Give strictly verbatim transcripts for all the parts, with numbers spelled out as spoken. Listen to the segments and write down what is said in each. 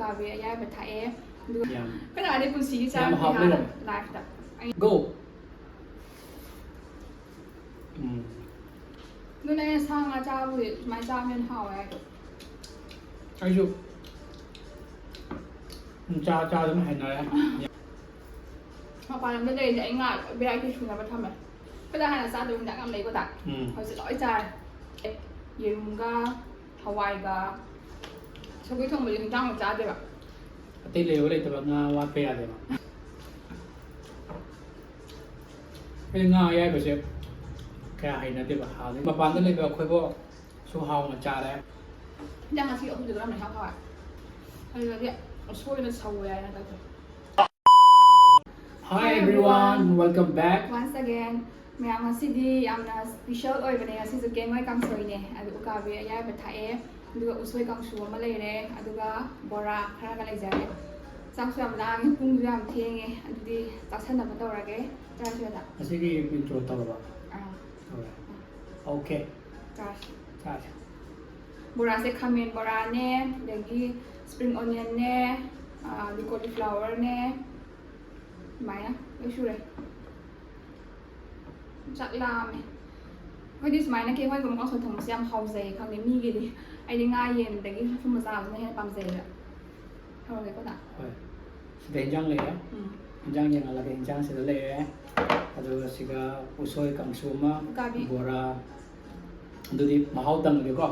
ꯀꯥꯕꯤ ꯑꯌꯥꯏꯕ ꯊꯥꯛꯑꯦ꯫ ꯑꯗꯨꯒ ꯌꯥꯝ ꯀꯅꯥꯗꯤ ꯄꯨꯟꯁꯤꯒꯤ ꯌꯥꯝ ꯆꯥꯔꯛꯇ꯭ꯔꯤ ꯍꯥꯎꯕ ꯍꯥꯏꯕ ꯂꯩꯔꯝꯃꯦ꯫ Lifeꯇ꯫ ꯑꯩ Go! ꯎꯝ꯫ ꯑꯗꯨꯅ ꯑꯩꯅ ꯁꯥ ꯉꯥ ꯆꯥꯕꯕꯨꯗꯤ ꯁꯨꯃꯥꯏꯅ ꯆꯥꯕꯅ ꯍꯦꯟꯅ ꯍꯥꯎꯋꯦ ꯍꯥꯏꯗꯣ꯫ ꯑꯩꯁꯨ ꯆꯥ ꯆꯥ ꯑꯗꯨꯝ ꯍꯩꯅꯔꯦ꯫ ꯃꯄꯥꯟ ꯂꯝꯗ ꯂꯩꯔꯗꯤ ꯑꯩ ꯉꯥ ꯂꯣꯏ variety ꯁꯨꯅꯕ ꯊꯝꯃꯦ꯫ ꯑꯩꯈꯣꯏꯗ ꯍꯥꯟꯅ ꯆꯥꯗꯕ ꯍꯤꯟꯖꯥꯡ ꯌꯥꯝ ꯂꯩꯀꯣ ꯗꯥ? ꯎꯝ꯫ ꯍꯧꯖꯤꯛ ꯂꯣꯏ ꯆꯥꯔꯦ꯫ ꯌꯦꯔꯨꯝꯒ, ꯍꯋꯥꯏꯒ, ꯁꯧꯒ꯭ꯔꯤ ꯊꯣꯡꯕꯗꯤ ꯍꯤꯟꯖꯥꯡ ꯆꯥꯗꯦꯕ꯫ ꯑꯇꯩ ꯂꯩꯕ ꯂꯩꯇꯕ ꯉꯥ ꯋꯥꯠꯄ ꯌꯥꯗꯦꯕ꯫ ꯑꯩ ꯉꯥ ꯑꯌꯥꯏꯕꯁꯦ ꯀꯌꯥ ꯍꯩꯅꯗꯦꯕ꯫ ꯍꯥꯟꯅꯗꯤ ꯃꯄꯥꯟꯗ ꯂꯩꯕ ꯑꯩꯈꯣꯏꯕꯨ ꯁꯨ ꯍꯥꯎꯅ ꯆꯥꯔꯦ꯫ ꯍꯤꯟꯖꯥꯡ ꯉꯁꯤ ꯑꯍꯨꯝꯁꯦ ꯀꯔꯝꯕꯅ ꯏꯍꯥꯎ ꯍꯥꯎꯋꯦ? ꯑꯗꯨꯗꯒꯤ ꯎꯁꯣꯏꯅ ꯁꯧꯋꯦ ꯍꯥꯏꯅ ꯇꯧꯊꯣꯛꯑꯦ꯫ Hi everyone, welcome back. Once again, ꯃꯌꯥꯝ ꯉꯁꯤꯗꯤ ꯌꯥꯝꯅ special ꯑꯣꯏꯕꯅꯦ꯫ ꯉꯁꯤꯁꯨ ꯀꯦꯡꯉꯣꯏ ꯀꯥꯡꯁꯣꯏꯅꯦ꯫ ꯑꯗꯨ ꯎꯀꯥꯕꯤ ꯑꯌꯥꯏꯕ ꯊꯥꯛꯑꯦ, ꯑꯗꯨꯒ ꯎꯁꯣꯏ ꯀꯥꯡꯁꯨ ꯑꯃ ꯂꯩꯔꯦ, ꯑꯗꯨꯒ ꯕꯣꯔꯥ ꯈꯔꯒ ꯂꯩꯖꯔꯦ꯫ ꯆꯥꯛꯁꯨ ꯌꯥꯝ ꯂꯥꯝꯃꯦ, ꯄꯨꯡꯁꯨ ꯌꯥꯝ ꯊꯦꯡꯉꯦ꯫ ꯑꯗꯨꯗꯤ ꯆꯥꯁꯟꯅꯕ ꯇꯧꯔꯒꯦ꯫ ꯆꯥꯔꯁꯤ ꯗꯥ? ꯉꯁꯤꯒꯤ intro ꯇꯧꯔꯕ? ꯑꯥ꯫ ꯇꯧꯔꯦ꯫ Okay. ꯆꯥꯔꯁꯤ꯫ ꯆꯥꯔꯁꯤ꯫ ꯕꯣꯔꯥꯁꯦ ꯈꯥꯃꯦꯟ ꯕꯣꯔꯥꯅꯦ, ꯑꯗꯒꯤ spring onionꯅꯦ, ꯑꯥ, ꯑꯗꯨ cauliflowerꯅꯦ, ꯑꯗꯨꯃꯥꯏꯅ ꯂꯣꯏ ꯁꯨꯔꯦ꯫ ꯆꯥꯛ ꯂꯥꯝꯃꯦ꯫ ꯑꯩꯈꯣꯏꯗꯤ ꯁꯨꯃꯥꯏꯅ ꯀꯦꯡꯉꯣꯏꯒꯨꯝꯕ ꯀꯥꯡꯁꯣꯏ ꯊꯣꯡꯕꯁꯦ ꯌꯥꯝ ꯍꯥꯎꯖꯩ ꯈꯪꯗꯦ ꯃꯤꯒꯤꯗꯤ꯫ ꯑꯩꯗꯤ ꯉꯥ ꯌꯦꯟꯗꯒꯤ ꯁꯨꯝꯕ ꯆꯥꯕꯁꯤꯅ ꯍꯦꯟꯅ ꯄꯥꯝꯖꯩꯌꯦꯕ꯫ ꯍꯧꯔꯒꯦꯀꯣ ꯗꯥ? ꯍꯣꯏ꯫ ꯁꯤꯗ ꯍꯤꯟꯖꯥꯡ ꯂꯩꯔꯦ꯫ ꯎꯝ꯫ ꯍꯤꯟꯖꯥꯡ ꯌꯦꯡꯍꯜꯂꯒꯦ꯫ ꯍꯤꯟꯖꯥꯡ ꯁꯤꯗ ꯂꯩꯔꯦ꯫ ꯑꯗꯨꯒ ꯁꯤꯒ ꯎꯁꯣꯏ ꯀꯥꯡꯁꯨ ꯑꯃ, ꯎꯀꯥꯕꯤ꯫ ꯕꯣꯔꯥ꯫ ꯑꯗꯨꯗꯤ ꯃꯍꯥꯎ ꯇꯪꯉꯒꯦꯀꯣ꯫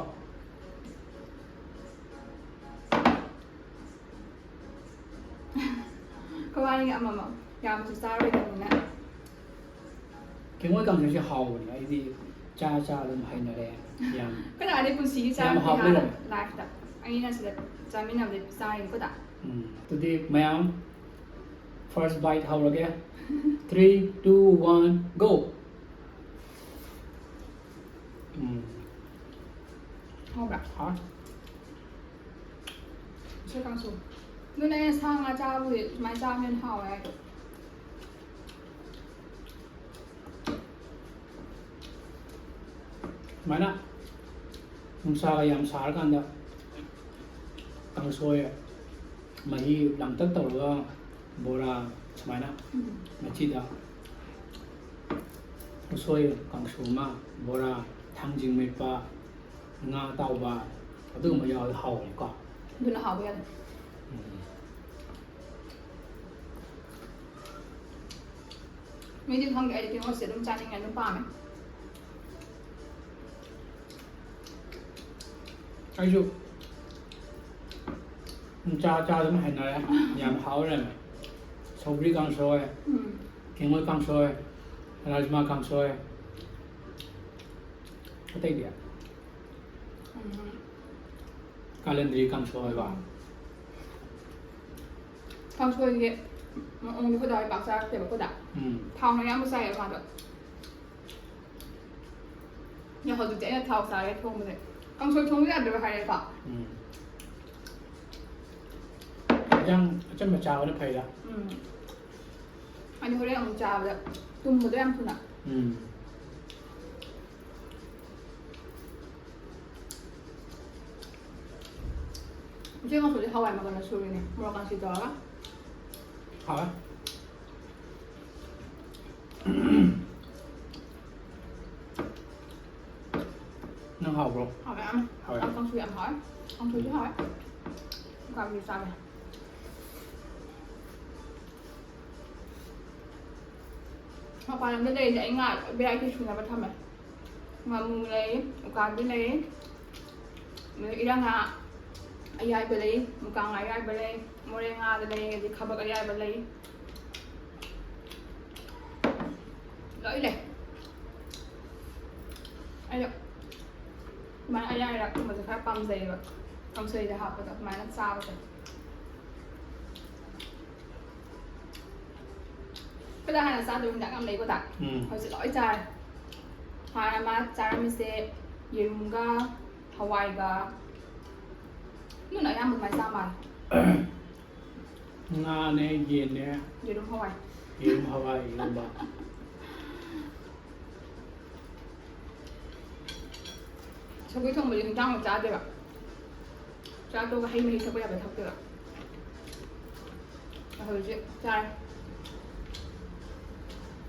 ꯑꯩꯈꯣꯏꯕꯥꯅꯤꯒꯤ ꯑꯃꯃꯝ꯫ ꯌꯥꯝꯁꯨ ꯆꯥꯔꯣꯏꯗꯕꯅꯤꯅ꯫ ꯀꯦꯡꯉꯣꯏ ꯀꯥꯡꯁꯣꯏꯁꯦ ꯍꯥꯎꯕꯅꯦ꯫ ꯑꯩꯗꯤ ꯆꯥ ꯆꯥ ꯑꯗꯨꯝ ꯍꯩꯅꯔꯦ꯫ ꯌꯥꯝ ꯀꯅꯥꯗꯤ ꯄꯨꯟꯁꯤꯒꯤ ꯌꯥꯝ ꯆꯥꯔꯛꯇ꯭ꯔꯤ ꯍꯥꯎꯕ ꯍꯥꯏꯕ ꯂꯩꯔꯝꯃꯦ꯫ Lifeꯇ꯫ ꯑꯩꯅ ꯁꯤꯗ ꯆꯥꯃꯤꯟꯅꯕꯗꯤ ꯆꯥꯔꯤꯅꯤꯀꯣ ꯗꯥ? ꯎꯝ꯫ ꯑꯗꯨꯗꯤ ꯃꯌꯥꯝ first bite ꯍꯧꯔꯒꯦ꯫ Three, two, one, go! ꯎꯝ꯫ ꯍꯥꯎꯕ꯭ꯔꯥ? ꯍꯥꯎ꯫ ꯎꯁꯣꯏ ꯀꯥꯡꯁꯨ꯫ ꯑꯗꯨꯅ ꯑꯩꯅ ꯁꯥ ꯉꯥ ꯆꯥꯕꯨꯗꯤ ꯁꯨꯃꯥꯏꯅ ꯆꯥꯕꯅ ꯍꯦꯟꯅ ꯍꯥꯎꯋꯦ ꯍꯥꯏꯗꯣ꯫ ꯁꯨꯃꯥꯏꯅ ꯅꯨꯡꯁꯥꯒ ꯌꯥꯝ ꯁꯥꯔꯀꯥꯟꯗ ꯀꯥꯡꯁꯣꯏ ꯃꯍꯤ ꯂꯥꯡꯇꯛ ꯇꯧꯔꯒ ꯕꯣꯔꯥ ꯁꯨꯃꯥꯏꯅ ꯎꯝ꯫ ꯃꯆꯤꯗ ꯎꯁꯣꯏ ꯀꯥꯡꯁꯨ ꯑꯃ, ꯕꯣꯔꯥ, ꯊꯥꯡꯖꯤꯡ ꯃꯦꯠꯄ, ꯉꯥ ꯑꯇꯥꯎꯕ, ꯑꯗꯨꯒꯨꯝꯕ ꯌꯥꯎꯔꯗꯤ ꯍꯥꯎꯕꯅꯤꯀꯣ꯫ ꯑꯗꯨꯅ ꯍꯥꯎꯕ ꯌꯥꯅꯤ꯫ ꯎꯝ꯫ ꯃꯤꯗꯤ ꯈꯪꯗꯦ, ꯑꯩꯗꯤ ꯀꯦꯡꯉꯣꯠꯁꯦ ꯑꯗꯨꯝ ꯆꯥꯅꯤꯡꯉꯦ, ꯑꯗꯨꯝ ꯄꯥꯝꯃꯦ꯫ ꯑꯩꯁꯨ ꯆꯥ ꯆꯥ ꯑꯗꯨꯝ ꯍꯩꯅꯔꯦ꯫ ꯌꯥꯝ ꯍꯥꯎ ꯂꯩꯔꯝꯃꯦ꯫ ꯁꯧꯒ꯭ꯔꯤ ꯀꯥꯡꯁꯣꯏ, ꯎꯝ꯫ ꯀꯦꯡꯉꯣꯠ ꯀꯥꯡꯁꯣꯏ, ꯔꯥꯖꯃꯥ ꯀꯥꯡꯁꯣꯏ꯫ ꯑꯇꯩꯗꯤ? ꯎꯝ꯫ ꯀꯥꯂꯟꯗ꯭ꯔꯤ ꯀꯥꯡꯁꯣꯏ ꯍꯥꯏꯕ꯫ ꯎꯝ꯫ ꯀꯥꯡꯁꯣꯏꯒꯤ ꯃꯑꯣꯡꯗꯤ ꯑꯩꯈꯣꯏ ꯗꯥ ꯍꯣꯏ ꯄꯥꯛ ꯆꯥꯔꯛꯇꯦꯕ ꯑꯩꯈꯣꯏ ꯗꯥ꯫ ꯎꯝ꯫ ꯊꯥꯎꯅ ꯑꯌꯥꯝꯕ ꯆꯥꯏꯌꯦꯕ ꯃꯥꯗꯣ꯫ ꯑꯗꯣ ꯍꯧꯖꯤꯛꯇꯤ ꯑꯩꯅ ꯊꯥꯎ ꯆꯥꯔꯦ ꯊꯣꯡꯕꯁꯦ꯫ ꯀꯥꯡꯁꯣꯏ ꯊꯣꯡꯕ ꯌꯥꯗ꯭ꯔꯕ ꯍꯥꯏꯔꯦꯀꯣ꯫ ꯎꯝ꯫ ꯏꯟꯖꯥꯡ ꯑꯆꯝꯕ ꯆꯥꯕꯅ ꯐꯩꯗ꯫ ꯎꯝ꯫ ꯍꯥꯏꯗꯤ ꯍꯣꯔꯦꯟ ꯑꯃꯨꯛ ꯆꯥꯕꯗ ꯇꯨꯝꯕꯗꯣ ꯌꯥꯝ ꯊꯨꯅ꯫ ꯎꯝ꯫ ꯏꯆꯦ ꯉꯁꯤꯗꯤ ꯍꯋꯥꯏ ꯃꯪꯒꯜ ꯁꯨꯔꯤꯅꯦ, ꯃꯣꯔꯣꯛ ꯀꯥꯡꯁꯤ ꯇꯧꯔꯒ꯫ ꯍꯥꯎꯋꯦ꯫ ꯅꯪ ꯍꯥꯎꯕ꯭ꯔꯣ? ꯍꯥꯎꯋꯦ ꯌꯥꯝ꯫ ꯍꯥꯎꯋꯦ꯫ ꯀꯥꯡꯁꯣꯏ ꯌꯥꯝ ꯍꯥꯎꯋꯦ꯫ ꯀꯥꯡꯁꯣꯏꯁꯨ ꯍꯥꯎꯋꯦ꯫ ꯀꯥꯡꯁꯣꯏ ꯆꯥꯒꯦ꯫ ꯃꯄꯥꯟ ꯂꯝꯗ ꯂꯩꯔꯗꯤ ꯑꯩ ꯉꯥ ꯂꯣꯏ variety ꯁꯨꯅꯕ ꯊꯝꯃꯦ꯫ ꯉꯥꯃꯨ ꯂꯩ, ꯎꯀꯥꯕꯤ ꯂꯩ, ꯑꯗꯩ ꯏꯔꯥꯡ ꯉꯥ ꯑꯌꯥꯏꯕ ꯂꯩ, ꯃꯨꯀꯥ ꯉꯥ ꯑꯌꯥꯏꯕ ꯂꯩ, ꯃꯣꯔꯦ ꯉꯥꯗ ꯂꯩ, ꯑꯗꯩ ꯈꯥꯕꯛ ꯑꯌꯥꯏꯕ ꯂꯩ꯫ ꯂꯣꯏ ꯂꯩ꯫ ꯑꯩꯗꯣ ꯑꯗꯨꯃꯥꯏꯅ ꯑꯌꯥꯏꯔꯛꯀꯨꯝꯕꯁꯦ ꯈꯔ ꯄꯥꯝꯖꯩꯌꯦꯕ, ꯀꯥꯡꯁꯣꯏꯗ ꯍꯥꯞꯄꯗꯣ ꯑꯗꯨꯃꯥꯏꯅ ꯆꯥꯕꯁꯦ꯫ ꯑꯩꯈꯣꯏꯗ ꯍꯥꯟꯅ ꯆꯥꯗꯕ ꯍꯤꯟꯖꯥꯡ ꯌꯥꯝ ꯂꯩꯀꯣ ꯗꯥ? ꯎꯝ꯫ ꯍꯧꯖꯤꯛ ꯂꯣꯏ ꯆꯥꯔꯦ꯫ ꯍꯥꯟꯅ ꯃꯥ ꯆꯥꯔꯝꯃꯤꯁꯦ ꯌꯦꯔꯨꯝꯒ ꯍꯋꯥꯏꯒ, ꯅꯪꯅ ꯑꯌꯥꯝꯕ ꯑꯗꯨꯃꯥꯏꯅ ꯆꯥ ꯃꯥꯜꯂꯦ꯫ ꯉꯥꯅꯦ, ꯌꯦꯟꯅꯦ꯫ ꯌꯦꯔꯨꯝ ꯍꯋꯥꯏ꯫ ꯌꯦꯔꯨꯝ ꯍꯋꯥꯏ ꯏꯔꯣꯝꯕ꯫ ꯁꯧꯒ꯭ꯔꯤ ꯊꯣꯡꯕꯗꯤ ꯍꯤꯟꯖꯥꯡ ꯑꯣꯏꯅ ꯆꯥꯗꯦꯕ꯫ ꯆꯥꯛ ꯇꯣꯛꯑꯒ ꯍꯩ ꯃꯍꯤ ꯊꯛꯄ ꯌꯥꯕ ꯊꯛꯇꯣꯏꯕ꯫ ꯍꯧꯖꯤꯛ ꯆꯥꯔꯦ꯫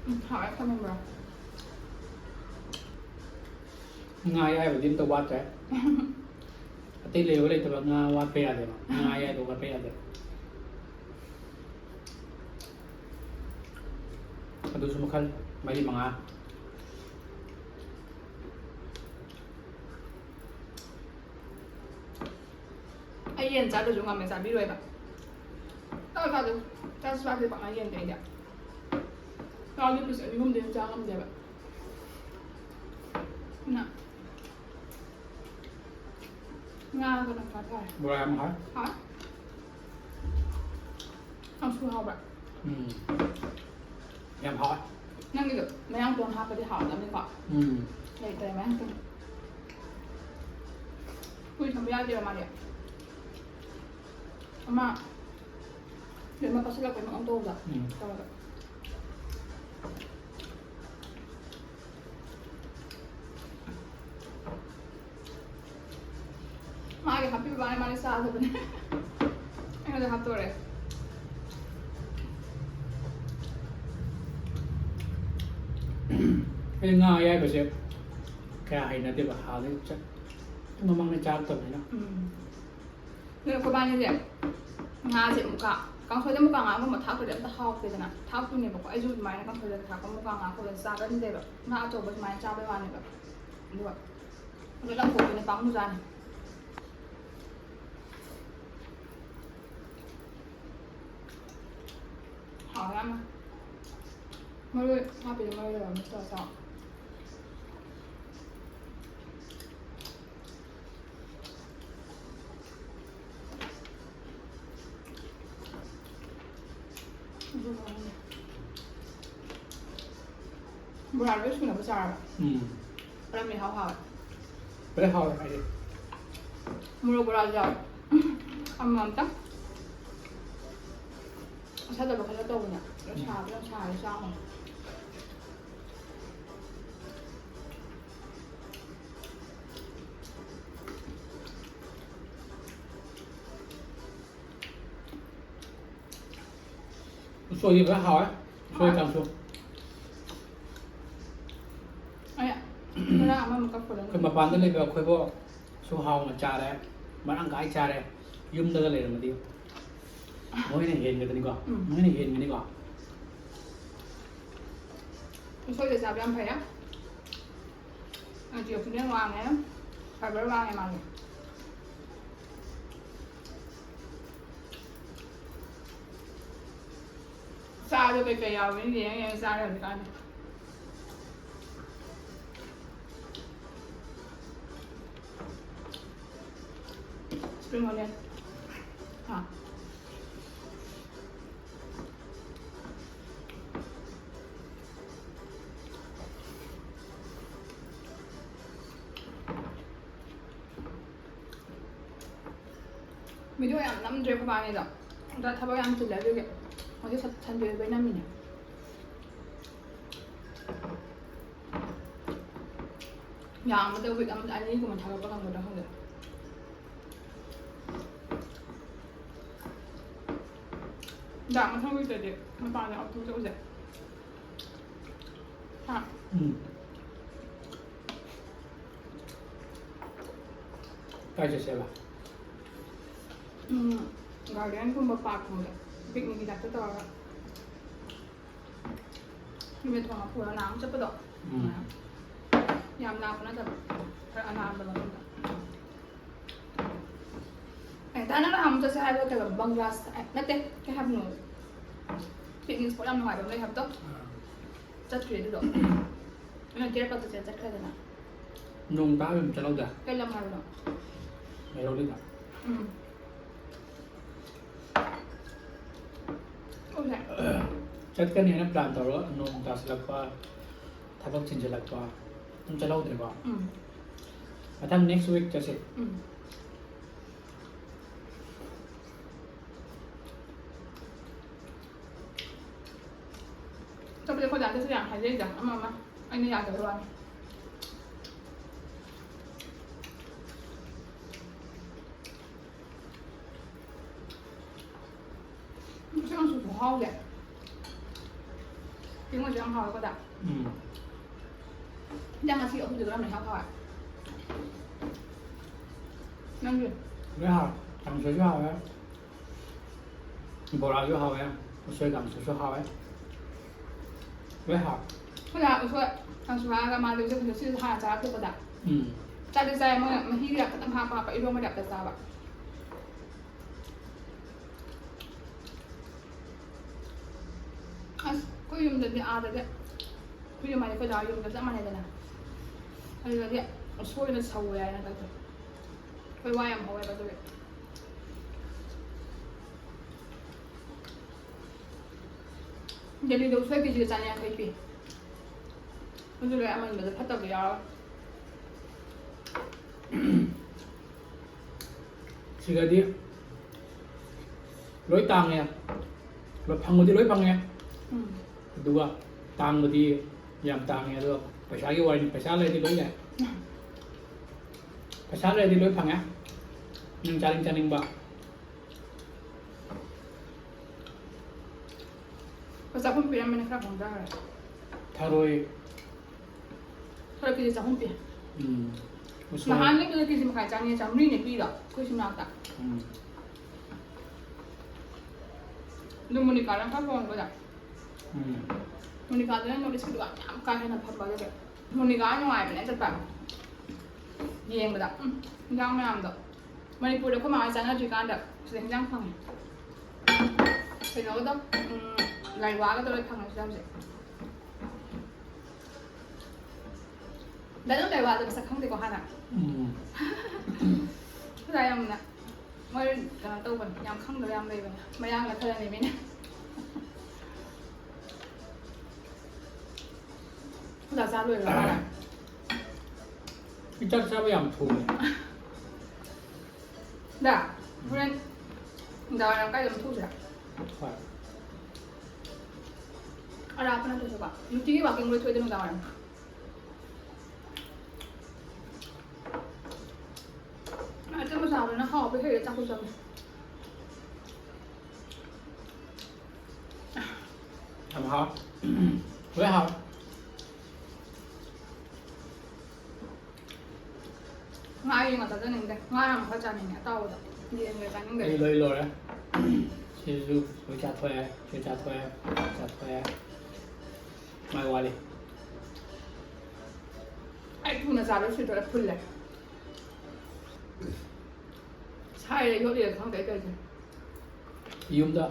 ꯎꯝ, ꯍꯥꯎꯋꯦ, ꯈꯪꯕ꯭ꯔꯣ? ꯉꯥ ꯑꯌꯥꯏꯕꯗꯤ ꯑꯝꯇ ꯋꯥꯠꯇ꯭ꯔꯦ꯫ ꯑꯇꯩ ꯂꯩꯕ ꯂꯩꯇꯕ ꯉꯥ ꯋꯥꯠꯄ ꯌꯥꯗꯦꯕ꯫ ꯉꯥ ꯑꯌꯥꯏꯕ ꯋꯥꯠꯄ ꯌꯥꯗꯦꯕ꯫ ꯑꯗꯨꯁꯨ ꯃꯈꯜ ꯃꯔꯤ ꯃꯉꯥ꯫ ꯑꯩ ꯌꯦꯟ ꯆꯥꯗ꯭ꯔꯁꯨ ꯉꯝꯃꯦ, ꯆꯥꯕꯤꯔꯣꯏꯕ꯫ ꯆꯥꯗ꯭ꯔꯁꯨ, ꯆꯥꯁꯨ ꯆꯥꯗꯦ ꯄꯥꯛꯅ ꯌꯦꯟꯗꯤ ꯑꯩꯗꯤ꯫ ꯆꯥꯕꯗꯤ ꯄꯤꯁ ꯑꯅꯤ ꯑꯍꯨꯝꯗꯩ ꯍꯦꯟꯅ ꯆꯥ ꯉꯝꯗꯦꯕ꯫ ꯑꯗꯨꯅ ꯉꯥꯒꯅ ꯈꯔ ꯐꯔꯦ꯫ ꯕꯣꯔꯥ ꯌꯥꯝ ꯍꯥꯎꯋꯦ꯫ ꯍꯥꯎꯋꯦ꯫ ꯀꯥꯡꯁꯨ ꯍꯥꯎꯕ꯭ꯔꯥ? ꯎꯝ꯫ ꯌꯥꯝ ꯍꯥꯎꯋꯦ꯫ ꯅꯪꯒꯤꯗꯣ ꯃꯌꯥꯡꯇꯣꯟ ꯍꯥꯞꯄꯗꯤ ꯍꯥꯎꯒꯗꯕꯅꯤꯀꯣ꯫ ꯎꯝ꯫ ꯂꯩꯇ꯭ꯔꯦ ꯃꯌꯥꯡꯇꯣꯟ꯫ ꯀꯨꯏ ꯊꯝꯕ ꯌꯥꯗꯦꯕ ꯃꯥꯗꯤ꯫ ꯑꯃ ꯀꯩꯅꯣ ꯄꯠꯁꯤꯜꯂꯛꯄꯩ ꯃꯑꯣꯡ ꯇꯧꯕꯗꯣ ꯎꯝ꯫ ꯇꯧꯋꯦꯕ꯫ ꯃꯥꯒꯤ ꯍꯥꯞꯄꯤꯕ ꯋꯥꯅꯤ, ꯃꯥꯗꯤ ꯆꯥꯗꯕꯅꯦ꯫ ꯑꯩꯉꯣꯟꯗ ꯍꯥꯞꯇꯣꯔꯦ꯫ ꯑꯩ ꯉꯥ ꯑꯌꯥꯏꯕꯁꯦ ꯀꯌꯥ ꯍꯩꯅꯗꯦꯕ, ꯍꯥꯟꯅꯗꯩ ꯆꯠ-, ꯃꯃꯥꯡꯗꯩ ꯆꯥꯔꯛꯇꯕꯅꯤꯅ꯫ ꯎꯝ꯫ ꯑꯗꯨꯅ ꯑꯩꯈꯣꯏꯕꯥꯅꯤꯁꯦ ꯉꯥꯁꯦ ꯃꯨꯀꯥ, ꯀꯥꯡꯁꯣꯏꯗ ꯃꯨꯀꯥ ꯉꯥꯒꯨꯝꯕ ꯊꯥꯛꯇ꯭ꯔꯗꯤ ꯑꯝꯇ ꯍꯥꯎꯇꯦꯗꯅ꯫ ꯊꯥꯛꯇꯣꯏꯅꯦꯕꯀꯣ꯫ ꯑꯩꯁꯨ ꯑꯗꯨꯃꯥꯏꯅ ꯀꯥꯡꯁꯣꯏꯗ ꯊꯥꯛꯄ ꯃꯨꯀꯥ ꯉꯥ ꯈꯣꯠꯄꯁꯦ ꯆꯥꯒꯟꯗꯦꯕ꯫ ꯉꯥ ꯑꯆꯧꯕ ꯁꯨꯃꯥꯏꯅ ꯆꯥꯕꯩ ꯋꯥꯅꯦꯕ꯫ ꯑꯗꯨꯒ ꯑꯗꯨ ꯂꯪꯊꯣꯛꯄꯅꯦ, ꯄꯥꯝꯃꯨꯖꯥꯠꯅꯤ꯫ ꯍꯥꯎꯋꯦ ꯌꯥꯝꯅ꯫ ꯃꯔꯣꯏ ꯍꯥꯞꯄꯤꯗꯣ ꯃꯔꯣꯏ ꯂꯧꯔ mix ꯇꯧꯔ ꯆꯥꯎ꯫ ꯕꯣꯔꯥ ꯂꯣꯏ ꯁꯨꯅꯕ ꯆꯥꯔꯕ? ꯎꯝ꯫ ꯀꯔꯝꯕ ꯏꯍꯥꯎ ꯍꯥꯎꯋꯦ? ꯂꯣꯏ ꯍꯥꯎꯋꯦ ꯑꯩꯗꯤ꯫ ꯃꯣꯔꯣꯛ ꯕꯣꯔꯥꯁꯨ ꯌꯥꯎꯋꯦ꯫ ꯑꯃꯃꯝꯇꯪ꯫ ꯑꯁꯥꯗꯕ ꯈꯔ ꯇꯧꯕꯅꯦ꯫ ꯎꯝ꯫ ꯁꯥꯕ ꯌꯥꯝ ꯁꯥꯔꯦ ꯆꯥ ꯉꯝꯗꯦ꯫ ꯎꯁꯣꯏꯗꯤ ꯐꯖꯅ ꯍꯥꯎꯋꯦ꯫ ꯎꯁꯣꯏ ꯀꯥꯡꯁꯨ꯫ ꯑꯩ ꯈꯔ ꯑꯃꯃꯨꯛ ꯀꯛꯄꯗ ꯑꯩꯈꯣꯏ ꯃꯄꯥꯟꯗ ꯂꯩꯕ ꯑꯩꯈꯣꯏꯕꯨꯁꯨ ꯍꯥꯎꯅ ꯆꯥꯔꯦ, ꯃꯔꯥꯡ ꯀꯥꯏ ꯆꯥꯔꯦ꯫ ꯌꯨꯝꯗꯒ ꯂꯩꯔꯝꯃꯗꯤ ꯃꯣꯏꯅ ꯍꯦꯟꯒꯗꯅꯤꯀꯣ꯫ ꯎꯝ꯫ ꯃꯣꯏꯅ ꯍꯦꯟꯒꯅꯤꯀꯣ꯫ ꯎꯁꯣꯏꯗ ꯆꯥꯕ ꯌꯥꯝ ꯐꯩꯌꯦ꯫ Antioxidant ꯋꯥꯡꯉꯦ, fiber ꯋꯥꯡꯉꯦ ꯃꯥꯗꯤ꯫ ꯆꯥꯗꯣ ꯀꯩꯀꯩ ꯌꯥꯎꯒꯦꯅ ꯌꯦꯡ ꯌꯦꯡ ꯆꯥꯔꯦ ꯍꯧꯖꯤꯛꯀꯥꯟꯗꯤ꯫ Spring onion꯫ ꯍꯥ꯫ Video ꯌꯥꯝ ꯅꯝꯗ꯭ꯔꯦ ꯑꯩꯈꯣꯏ ꯏꯕꯥꯅꯤꯗꯣ꯫ ꯑꯗ ꯊꯕꯛ ꯌꯥꯝ ꯆꯤꯜꯂꯦ ꯑꯗꯨꯒꯤ꯫ ꯍꯧꯖꯤꯛ ꯁꯟ-, Sunday ꯑꯣꯏꯕꯩ ꯅꯝꯃꯤꯅꯦ꯫ ꯌꯥꯝꯕꯗ week ꯑꯃꯗ ꯑꯅꯤꯒꯨꯝꯕ ꯊꯥꯒꯠꯄ ꯉꯝꯒꯗ꯭ꯔꯥ ꯈꯪꯗꯦ꯫ ꯗꯥ ꯃꯊꯪ weekꯇꯗꯤ ꯃꯄꯥꯟꯗ outing ꯆꯠꯂꯨꯁꯦ꯫ ꯍꯥ? ꯎꯝ꯫ ꯀꯥꯏ ꯆꯠꯁꯦꯕ? ꯎꯝ, gardenꯒꯨꯝꯕ parkꯀꯨꯝꯕꯗ picnicꯀꯤ typeꯇ ꯇꯧꯔꯒ꯫ ꯅꯨꯃꯤꯠ ꯊꯣꯡ ꯍꯥꯐꯨꯔ ꯅꯍꯥꯟ ꯑꯃ ꯆꯠꯄꯗꯣ꯫ ꯎꯝ꯫ ꯌꯥꯝ ꯂꯥꯞꯄ ꯅꯠꯇꯕ, ꯈꯔ ꯑꯅꯥꯟꯕ ꯃꯐꯝꯗ꯫ ꯑꯦ, ꯗꯥ, ꯅꯪ ꯅꯍꯥꯟ ꯑꯃꯨꯛ ꯆꯠꯁꯦ ꯍꯥꯏꯕꯗꯣ ꯀꯩꯕ? ꯕꯪꯒ꯭ꯂꯥ ꯁ-, ꯑꯦ, ꯅꯠꯇꯦ, ꯀꯩ ꯍꯥꯏꯕꯅꯣ? Picnic spot ꯌꯥꯝ ꯅꯨꯡꯉꯥꯏꯕ ꯑꯃ ꯂꯩ ꯍꯥꯏꯕꯗꯣ? ꯑꯥ꯫ ꯆꯠꯇ꯭ꯔꯤ ꯑꯗꯨꯗꯣ꯫ ꯑꯩꯅ ꯗꯦꯠ ꯐꯥꯏꯚꯇ ꯆꯠꯈ꯭ꯔꯦꯗꯅ꯫ ꯅꯣꯡ ꯇꯥꯕ ꯑꯗꯨꯝ ꯆꯠꯍꯧꯗ꯫ ꯀꯩ ꯂꯝ ꯍꯥꯏꯕꯅꯣ? ꯂꯩꯍꯧꯗꯦꯗ꯫ ꯎꯝ꯫ ꯆꯠꯀꯅꯤ ꯍꯥꯏꯅ plan ꯇꯧꯔꯒ ꯅꯣꯡ ꯇꯥꯁꯤꯜꯂꯛꯄ, ꯊꯕꯛ ꯆꯤꯟꯁꯤꯜꯂꯛꯄ, ꯑꯗꯨꯝ ꯆꯠꯍꯧꯗ꯭ꯔꯦꯀꯣ꯫ ꯎꯝ꯫ ꯃꯊꯪ next week ꯆꯠꯁꯦ꯫ ꯎꯝ꯫ ꯆꯠꯄꯗꯤ ꯑꯩꯈꯣꯏ ꯗꯥꯗꯁꯨ ꯌꯥꯝ ꯍꯥꯏꯖꯩꯗ, ꯑꯃ ꯑꯃ꯫ ꯑꯩꯅ ꯌꯥꯗꯕꯩ ꯋꯥꯅꯤ꯫ ꯎꯁꯣꯏ ꯀꯥꯡꯁꯨ ꯈꯨꯍꯥꯎꯁꯦ꯫ ꯆꯦꯡꯒꯨꯝꯁꯨ ꯌꯥꯝ ꯍꯥꯎꯋꯦꯀꯣ ꯗꯥ꯫ ꯎꯝ꯫ ꯏꯟꯖꯥꯡ ꯉꯁꯤ ꯑꯍꯨꯝꯁꯦ ꯀꯔꯝꯕꯅ ꯏꯍꯥꯎ ꯍꯥꯎꯋꯦ? ꯅꯪꯒꯤ? ꯂꯣꯏ ꯍꯥꯎꯋꯦ꯫ ꯀꯥꯡꯁꯣꯏꯁꯨ ꯍꯥꯎꯋꯦ꯫ ꯕꯣꯔꯥꯁꯨ ꯍꯥꯎꯋꯦ꯫ ꯎꯁꯣꯏ ꯀꯥꯡꯁꯨꯁꯨ ꯍꯥꯎꯋꯦ꯫ ꯂꯣꯏ ꯍꯥꯎꯋꯦ꯫ ꯑꯩꯈꯣꯏ ꯗꯥ ꯎꯁꯣꯏ ꯀꯥꯡꯁꯨ ꯍꯥꯏꯔꯒ ꯃꯥꯗꯤ ꯎꯁꯣꯏ ꯀꯥꯡꯁꯨ ꯁꯤꯁꯨ ꯍꯥꯟꯅ ꯆꯥꯔꯛꯇꯦꯀꯣ ꯗꯥ꯫ ꯎꯝ꯫ ꯆꯥꯗꯤ ꯆꯥꯏ ꯃꯣꯏꯅ ꯃꯍꯤꯒ ꯈꯤꯇꯪ ꯍꯥꯞꯄ ꯍꯥꯞꯄ ꯏꯔꯣꯝꯕ ꯇꯥꯏꯞꯇ ꯆꯥꯕ꯫ ꯑꯁ ꯑꯩꯈꯣꯏ ꯌꯨꯝꯗꯗꯤ ꯑꯥꯗꯗꯤ ꯑꯩꯈꯣꯏ ꯌꯨꯝ ꯍꯥꯏꯗꯤ ꯑꯩꯈꯣꯏ ꯗꯥ ꯍꯣꯏ ꯌꯨꯝꯗ ꯆꯞ ꯃꯥꯟꯅꯩꯗꯅ꯫ ꯑꯗꯨꯗꯗꯤ ꯎꯁꯣꯏꯅ ꯁꯧꯋꯦ ꯍꯥꯏꯅ ꯇꯧꯗꯣꯏ꯫ ꯑꯩꯈꯣꯏ ꯋꯥ ꯌꯥꯝ ꯍꯧꯋꯦꯕ ꯑꯗꯨꯒꯤ꯫ ꯗꯦꯜꯂꯤꯗ ꯎꯁꯣꯏ ꯀꯦꯖꯤꯗ ꯆꯥꯅꯤ ꯌꯥꯡꯈꯩ ꯄꯤ꯫ ꯑꯗꯨ ꯂꯣꯏ ꯑꯃꯟꯕꯗ ꯐꯠꯇꯕ ꯌꯥꯎꯔꯒ꯫ ꯁꯤꯗꯗꯤ ꯂꯣꯏ ꯇꯥꯡꯉꯦ꯫ ꯂꯣꯏ ꯐꯪꯕꯗꯤ ꯂꯣꯏ ꯐꯪꯉꯦ꯫ ꯎꯝ꯫ ꯑꯗꯨꯒ ꯇꯥꯡꯕꯗꯤ ꯌꯥꯝ ꯇꯥꯡꯉꯦ꯫ ꯑꯗꯣ ꯄꯩꯁꯥꯒꯤ ꯋꯥꯔꯤꯅꯤ꯫ ꯄꯩꯁꯥ ꯂꯩꯔꯗꯤ ꯂꯣꯏ ꯌꯥꯏ꯫ ꯄꯩꯁꯥ ꯂꯩꯔꯗꯤ ꯂꯣꯏ ꯐꯪꯉꯦ꯫ ꯅꯪ ꯆꯥꯅꯤꯡ ꯆꯥꯅꯤꯡꯕ꯫ ꯂꯨꯄꯥ ꯆꯍꯨꯝ ꯄꯤꯔꯝꯕꯅꯦ, ꯈꯔ ꯍꯣꯡꯊꯈ꯭ꯔꯦ꯫ ꯊꯔꯣꯏ꯫ ꯊꯔꯣꯏ ꯀꯦꯖꯤ ꯆꯍꯨꯝ ꯄꯤ꯫ ꯎꯝ꯫ ꯎꯁꯣꯏ꯫ ꯅꯍꯥꯟꯒꯤꯗꯨꯗ ꯀꯦꯖꯤ ꯃꯈꯥꯏ ꯆꯥꯝꯃꯔꯤ ꯄꯤꯗꯣ ꯑꯩꯈꯣꯏ ꯁꯤ ꯃꯅꯥꯛꯇ꯫ ꯎꯝ꯫ ꯑꯗꯨ ꯃꯣꯅꯤꯀꯥꯅ ꯈꯔ ꯍꯣꯡꯕꯗ꯫ ꯎꯝ꯫ ꯃꯣꯅꯤꯀꯥꯗꯨꯅ ꯅꯣꯔꯠ ꯏꯁꯀꯤ ꯗꯨꯀꯥꯟ ꯌꯥꯝ ꯀꯥ ꯍꯦꯟꯅ ꯐꯝꯕ ꯑꯗꯨꯒꯤ꯫ ꯃꯣꯅꯤꯀꯥ ꯅꯨꯡꯉꯥꯏꯕꯅꯦ ꯆꯠꯄ꯫ ꯌꯦꯡꯕꯗ꯫ ꯎꯝ꯫ ꯍꯤꯟꯖꯥꯡ ꯃꯌꯥꯝꯗꯣ꯫ ꯃꯅꯤꯄꯨꯔꯗ ꯑꯩꯈꯣꯏ ꯃꯥ ꯍꯣꯏ ꯆꯥꯟꯅꯗ꯭ꯔꯤꯀꯥꯟꯗ ꯁꯤꯗ ꯍꯤꯟꯖꯥꯡ ꯐꯪꯉꯦ꯫ ꯀꯩꯅꯣꯒꯗꯣ, ꯎꯝ, ꯂꯥꯏꯋꯥꯒꯗꯣ ꯂꯣꯏ ꯐꯪꯉꯦ ꯁꯤꯗ ꯍꯧꯖꯤꯛ꯫ ꯗꯥ ꯅꯪ ꯂꯥꯏꯋꯥꯗꯣ ꯃꯁꯛ ꯈꯪꯗꯦꯀꯣ ꯍꯥꯟꯅ? ꯎꯝ꯫ ꯑꯣꯖꯥ ꯌꯥꯝꯅ ꯃꯣꯏ ꯀꯩꯅꯣ ꯇꯧꯕꯅꯦ, ꯌꯥꯝ ꯈꯪꯗꯕ ꯌꯥꯝ ꯂꯩꯕꯅꯦ, ꯃꯌꯥꯡꯅ ꯈꯔꯅꯦ ꯃꯤꯅ꯫ ꯑꯣꯖꯥ ꯆꯥ ꯂꯣꯏꯔꯕ? ꯑꯩ ꯆꯥꯛ ꯆꯥꯕ ꯌꯥꯝ ꯊꯨꯕꯅꯦ꯫ ꯗꯥ, ꯍꯣꯔꯦꯟ ꯅꯨꯡꯗꯥꯡ ꯋꯥꯏꯔꯝ ꯀꯥꯏꯗ ꯑꯃ ꯊꯣꯛꯎꯁꯤꯔꯥ? ꯍꯣꯏ꯫ ꯑꯔꯥꯞꯄ ꯅꯠꯇ꯭ꯔꯁꯨꯀꯣ, ꯅꯨꯡꯇꯤꯒꯤ ꯋꯥꯛꯀꯤꯡ ꯂꯣꯏ ꯊꯣꯛꯏꯗ ꯅꯨꯡꯗꯥꯡ ꯋꯥꯏꯔꯝ꯫ ꯑꯆꯝꯕ ꯆꯥꯕꯅ ꯍꯥꯎꯕ ꯍꯦꯜꯂꯦ ꯆꯥꯛꯁꯨ ꯆꯪꯉꯦ꯫ ꯌꯥꯝ ꯍꯥꯎ꯫ ꯂꯣꯏ ꯍꯥꯎ꯫ ꯉꯥ ꯌꯦꯡꯉ ꯆꯥꯖꯅꯤꯡꯗꯦ꯫ ꯉꯥ ꯌꯥꯝ ꯈꯔ ꯆꯥꯅꯤꯡꯉꯦ ꯑꯇꯥꯎꯕꯗ꯫ ꯌꯦꯟꯒ ꯆꯥꯅꯤꯡꯗꯦ꯫ ꯑꯩ ꯂꯣꯏ ꯂꯣꯏꯔꯦ꯫ ꯁꯤꯁꯨ ꯂꯣꯏ ꯆꯥꯊꯣꯛꯑꯦ꯫ ꯁꯤ ꯆꯥꯊꯣꯛꯑꯦ꯫ ꯆꯥꯊꯣꯛꯑꯦ꯫ ꯃꯥꯏ ꯋꯥꯠꯂꯤ꯫ ꯑꯩ ꯊꯨꯅ ꯆꯥꯕ ꯁꯤꯗꯣꯔꯦ ꯐꯨꯜꯂꯦ꯫ ꯁꯥꯏꯔꯦ ꯌꯣꯠꯂꯤꯔ ꯈꯪꯗꯦ ꯑꯩ ꯇꯧꯔꯤꯁꯦ꯫ ꯌꯨꯝꯗ,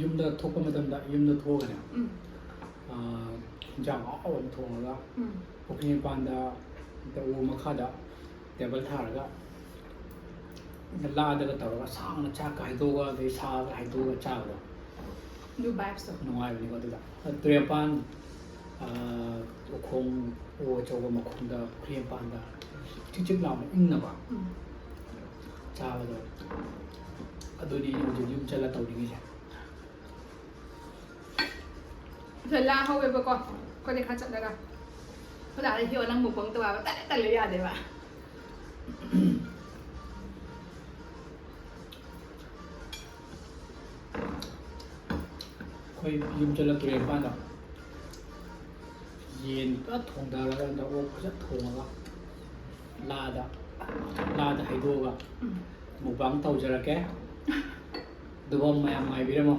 ꯌꯨꯝꯗ ꯊꯣꯛꯄ ꯃꯇꯝꯗ ꯌꯨꯝꯗ ꯊꯣꯛꯑꯒꯅꯦ, ꯎꯝ꯫ ꯑꯥ, ꯏꯟꯖꯥꯡ ꯑꯍꯥꯎꯕ ꯑꯃ ꯊꯣꯡꯉꯒ ꯎꯝ꯫ ꯄꯨꯈ꯭ꯔꯤ ꯃꯄꯥꯟꯗ, ꯎ ꯃꯈꯥꯗ ꯇꯦꯕꯜ ꯊꯥꯔꯒ ꯂꯥꯗꯒ ꯇꯧꯔꯒ ꯁꯥꯡꯅ ꯆꯥꯛꯀ ꯍꯩꯗꯣꯛꯑꯒ ꯑꯗꯩ ꯁꯥꯒ ꯍꯩꯗꯣꯛꯑꯒ ꯆꯥꯕꯗꯣ꯫ ꯑꯗꯨ vibes ꯇꯣ꯫ ꯅꯨꯡꯉꯥꯏꯕꯅꯤꯀꯣ ꯑꯗꯨꯗ꯫ ꯇꯨꯔꯦꯜ ꯃꯄꯥꯟ, ꯑꯥ, ꯎꯈꯣꯡ, ꯎ ꯑꯆꯧꯕ ꯃꯈꯣꯡꯗ, ꯄꯨꯈ꯭ꯔꯤ ꯃꯄꯥꯟꯗ ꯆꯤꯛ ꯆꯤꯛ ꯂꯥꯎꯅ ꯏꯪꯅꯀꯣ ꯎꯝ꯫ ꯆꯥꯕꯗꯣ꯫ ꯑꯗꯨꯅꯤ ꯑꯩꯅ ꯍꯧꯖꯤꯛ ꯌꯨꯝ ꯆꯠꯂ ꯇꯧꯅꯤꯡꯉꯤꯁꯦ꯫ ꯁꯤꯗ ꯂꯥ ꯍꯧꯋꯦꯕꯀꯣ꯫ ꯑꯩꯈꯣꯏꯗꯤ ꯈꯔ ꯆꯠꯂꯒ꯫ ꯑꯩꯈꯣꯏ ꯗꯥꯗ ꯍꯤꯌꯣ ꯅꯪ mukbang ꯇꯧ ꯍꯥꯏꯕ ꯇꯜꯂꯦ ꯇꯜꯂꯦ ꯌꯥꯗꯦꯕ꯫ ꯑꯩꯈꯣꯏ ꯌꯨꯝ ꯆꯠꯂ ꯇꯨꯔꯦꯜ ꯃꯄꯥꯟꯗ ꯌꯦꯟ ꯐꯖ ꯊꯣꯡꯊꯔꯒ, ꯑꯣꯛ ꯐꯖ ꯊꯣꯡꯉꯒ, ꯂꯥꯗ, ꯂꯥꯗ ꯍꯩꯗꯣꯛꯑꯒ ꯎꯝ꯫ Mukbang ꯇꯧꯖꯔꯛꯀꯦ꯫ ꯑꯗꯨꯐꯥꯎ ꯃꯌꯥꯝ ꯉꯥꯏꯕꯤꯔꯝꯃꯣ꯫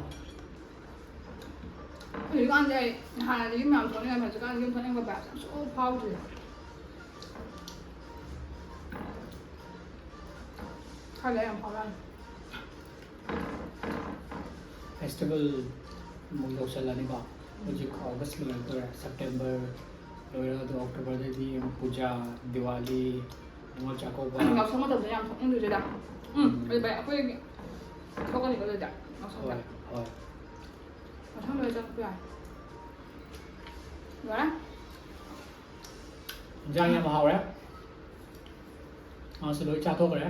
ꯍꯧꯖꯤꯛꯀꯥꯟꯁꯦ ꯑꯩ ꯍꯥꯟꯅꯗꯤ ꯌꯨꯝ ꯌꯥꯝ ꯊꯣꯛꯅꯤꯡꯉꯝꯃꯦ, ꯍꯧꯖꯤꯛꯀꯥꯟ ꯌꯨꯝ ꯊꯣꯛꯅꯤꯡꯕ vibes ꯑꯝ ꯁꯨꯡꯐꯥꯎ ꯐꯥꯎꯗ꯭ꯔꯦ꯫ ꯈꯔ ꯂꯩꯔ ꯌꯥꯝ ꯐꯥꯎꯔꯛꯑꯅꯤ꯫ Festival ꯑꯃꯨꯛ ꯌꯧꯁꯜꯂꯅꯤꯀꯣ꯫ ꯍꯧꯖꯤꯛ August ꯂꯣꯏꯔꯛꯇꯣꯔꯦ, September ꯂꯣꯏꯔꯒ ꯑꯗꯨ October ꯗꯩꯗꯤ ꯑꯃꯨꯛ ꯄꯨꯖꯥ, ꯗꯤꯋꯥꯂꯤ, ꯅꯤꯉꯣꯜ ꯆꯥꯛꯀꯧꯕ꯫ ꯌꯥꯎꯁꯪ ꯃꯇꯝꯗ ꯌꯥꯝ ꯊꯣꯛꯅꯤꯡꯗꯣꯏꯁꯦ ꯗꯥ꯫ ꯎꯝ, ꯎꯝ꯫ ꯑꯗꯨ ꯚꯥꯏ, ꯑꯩꯈꯣꯏꯒꯤ ꯊꯣꯛꯀꯅꯤꯀꯣ ꯑꯗꯨꯗꯤ ꯌꯥꯎꯁꯪꯗ꯫ ꯍꯣꯏ, ꯍꯣꯏ꯫ ꯃꯊꯪ ꯂꯣꯏꯔ ꯆꯠꯄ ꯌꯥꯏ꯫ ꯂꯣꯏꯔꯦ? ꯏꯟꯖꯥꯡ ꯌꯥꯝ ꯍꯥꯎꯔꯦ꯫ ꯃꯥꯁꯨ ꯂꯣꯏ ꯆꯥꯊꯣꯛꯈ꯭ꯔꯦ꯫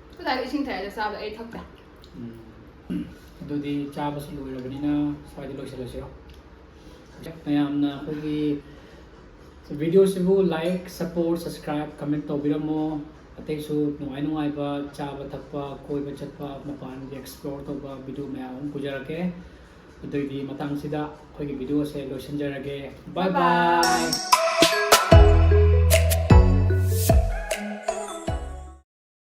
ꯑꯩꯈꯣꯏ ꯗꯥꯗꯤ ꯏꯁꯤꯡ ꯊꯛꯑꯦ, ꯆꯥꯕꯗ ꯑꯩ ꯊꯛꯇꯦ꯫ ꯎꯝ꯫ ꯑꯗꯨꯗꯤ ꯆꯥꯕꯁꯨ ꯂꯣꯏꯔꯕꯅꯤꯅ ꯁ꯭ꯋꯥꯏꯗ ꯂꯣꯏꯁꯤꯜꯂꯁꯤꯔꯣ? ꯃꯌꯥꯝꯅ ꯑꯩꯈꯣꯏꯒꯤ video ꯁꯤꯕꯨ like, support, subscribe, comment ꯇꯧꯕꯤꯔꯝꯃꯣ꯫ ꯑꯇꯩꯁꯨ ꯅꯨꯡꯉꯥꯏ ꯅꯨꯡꯉꯥꯏꯕ ꯆꯥꯕ ꯊꯛꯄ, ꯀꯣꯏꯕ ꯆꯠꯄ, ꯃꯄꯥꯟꯒꯤ explore ꯇꯧꯕ video ꯃꯌꯥꯝ ꯑꯃ ꯄꯨꯖꯔꯛꯀꯦ꯫ ꯑꯗꯨꯏꯗꯤ ꯃꯇꯥꯡꯁꯤꯗ ꯑꯩꯈꯣꯏꯒꯤ video ꯁꯦ ꯂꯣꯏꯁꯤꯟꯖꯔꯒꯦ꯫ Bye bye.